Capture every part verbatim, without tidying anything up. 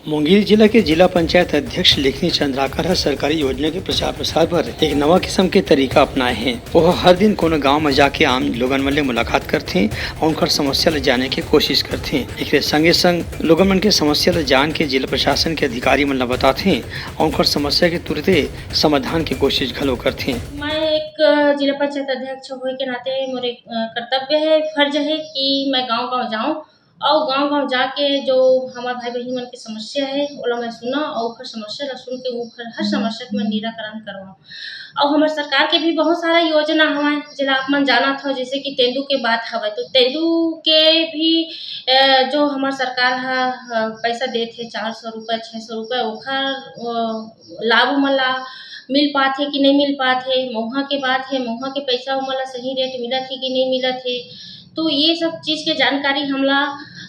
मुंगेली जिला के जिला पंचायत अध्यक्ष लेखनी चंद्राकर ह सरकारी योजना के प्रचार प्रसार बर एक नवा किसम के तरीका अपनाए हे। ओह हर दिन कोनो गांव म जाके आम लोगन मन ले मुलाकात करथे अउ उनकर समस्या ल जाने के कोशिश करथे। एकरे संगे संग लोगन मन के समस्या ल जान के जिला प्रशासन के अधिकारी मन ल बताथे अउ उनकर समस्या के तुरते समाधान के कोशिश घलो करथे। मैं एक जिला पंचायत अध्यक्ष होए के नाते मोर एक, अ, कर्तव्य है, फर्ज है कि मैं गांव-गांव जाऊं और गांव-गांव जाके जो हमार भाई बहिनी मन के समस्या है, ओला मैं सुना और ओकर समस्या ला सुन के ओकर हर समस्या के मैं निराकरण करवाऊं। और हमार सरकार के भी बहुत सारा योजना हवय, जेला आप मन जानत हो, जैसे कि तेंदू के बात हवय, तो तेंदू के भी, अ, जो हमार सरकार ह, ह, पैसा देत हे, चार सौ रुपए, छह सौ रुपए, ओखर, अ, लाभ ओमन ला मिल पाथे कि नहीं मिल पाथे, मउहा के बात हे, मउहा के पैसा ओमन ला सही रेट मिलत हे कि नहीं मिलत हे, तो ये सब चीज के जानकारी हमला,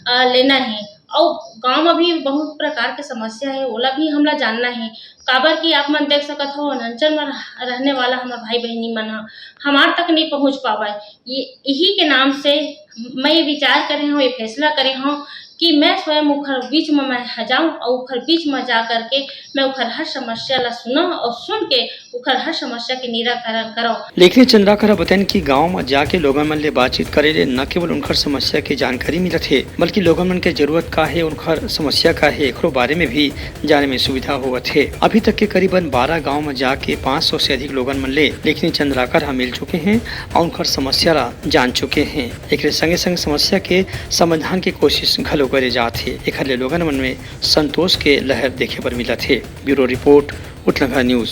अ, लेना हे। अउ गांव में भी बहुत प्रकार के समस्या हे, ओला भी हमला जानना हे, काबर कि आप मन देख सकत हो, अनंचल में रह-, रहने वाला हमर भाई बहिनी मन ह हमार तक नहीं पहुंच पावय। ये, यही के नाम से मैं ये विचार करे हूँ, ये फैसला करे हूँ कि मैं स्वयं उखर बीच में मैं ह जाऊं और उखर बीच में जा करके मैं उखर हर समस्या ला सुना और सुन के उखर हर समस्या के निराकरण करो। लेखनी चंद्राकर ह बतैन कि गांव म जाके लोगन मन ले बातचीत करे ले न केवल उनखर समस्या के जानकारी मिलत हे, बल्कि लोगन मन के जरूरत का हे, उनखर समस्या का हे, एकरो बारे में भी जाने में सुविधा होवत हे। अभी तक के करीबन बारह गांव म जाके पाँच सौ से अधिक लोगन मन ले लेखनी चंद्राकर ह मिल चुके हैं और उनखर समस्या ला जान चुके हैं। एकरे संगे संग समस्या के समाधान के कोशिश घलो करे जात हे। एखर ले लोगन मन में संतोष के लहर देखे बर मिलत हे। Bureau report, Uthlangha news.